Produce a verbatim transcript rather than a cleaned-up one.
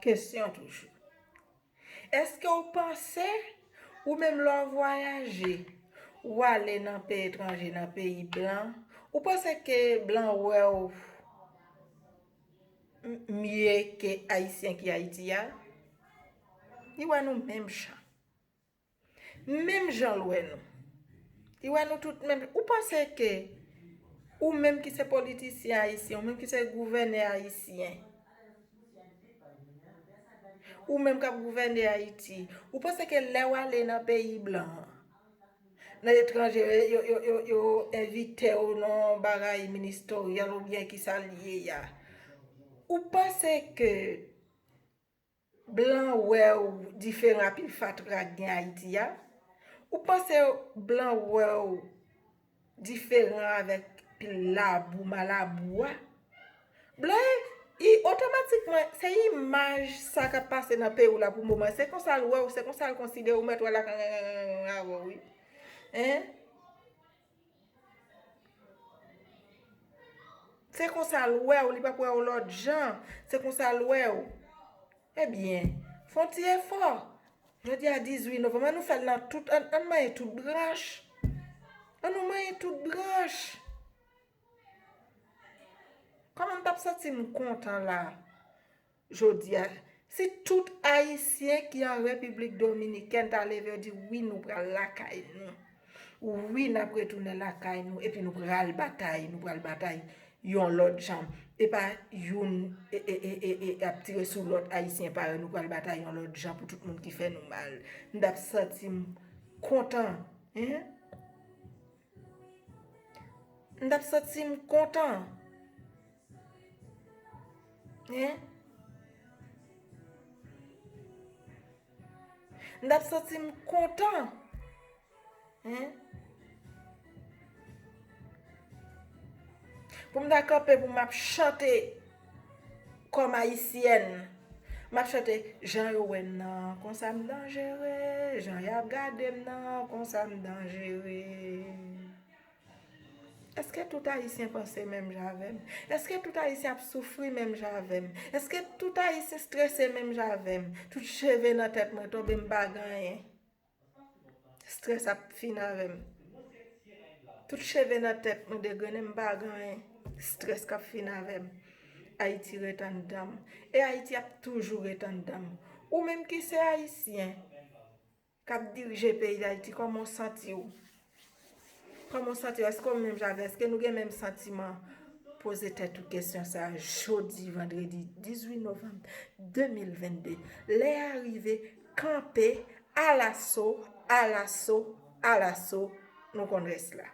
Kesyon toujou. Èske w panse, ou menm lè w vwayaje, ou ale nan peyi etranje, nan peyi blan, ou panse ke blan wè w m- mye ke Ayisyen ki Ayiti a? Li wè nou menm jan. Menm jan l wè nou. Li wè nou tout menm. Ou panse ke ou menm ki se politisyen ayisyen, ou menm ki se gouvènè ayisyen, ou menm k ap gouvène Ayiti, ou panse ke lè w ale nan peyi blan an, nan etranje, yo, yo, yo, yo envite w nan bagay ministeryal oubyen ki sa l ye a, ou panse ke blan wè w diferan a pil fatra k gen Ayiti a? Ou panse blan wè w diferan avèk pil labou, malabou a? Blan, i otomatikman, se imaj sa k ap pase nan peyi w la pou moman. Se konsa l wè w, se konsa l konsidere w, mèt wè l ak avè w, wi. Hein? Se konsa l wè w, li p ap wè w lòt jan. Se konsa l wè w. Ebyen, fè yon ti efò. Jodi a dizuit novanm, ann nou fè l nan tout, ann, ann manyen tout branch. Ann nou manyen tout branch. Kòman m t ap santi m kontan la, jodi a, si tout Ayisyen ki an Repiblik Dominikèn ta leve yo di, wi, nou pral lakay nou. Wi, n ap retounen lakay nou, epi nou pral batay, nou pral batay yon lòt jan. E pa youn e, e, e, e, e ap tire sou lòt, Ayisyen parèy, nou pral batay yon lòt jan pou tout moun ki fè nou mal. M t ap santi m kontan, hein? M t ap santi m kontan. Hein? M t ap santi m kontan. Hein? Pou m ta kanpe, pou m ap chante kòm ayisyèn. M ap chante, jan yo wè m nan, konsa m danjere, jan y ap gade m nan, konsa m danjere. Èske tout Ayisyen panse menm jan avè m? Èske tout Ayisyen ap soufri menm jan avè m? Èske tout Ayisyen strese menm jan avè m? Tout cheve nan tèt mwen tonbe, m pa gen anyen. Strès ap fin avè m. Tout cheve nan tèt mwen degrennen, m pa gen anyen. Strès k ap fin avè m. Ayiti ret anndan m. E Ayiti ap toujou ret anndan m. Ou menm ki se Ayisyen, k ap dirije peyi Dayiti, kòman w santi w? Kòman w santi w? Èske w menm jan avè m? Èske nou gen menm santiman? Poze tèt ou kesyon sa a jodi, vandredi dizuit novanm de mil vennde. Lè a rive, kanpe, alaso, alaso, alaso, nou konn rès la.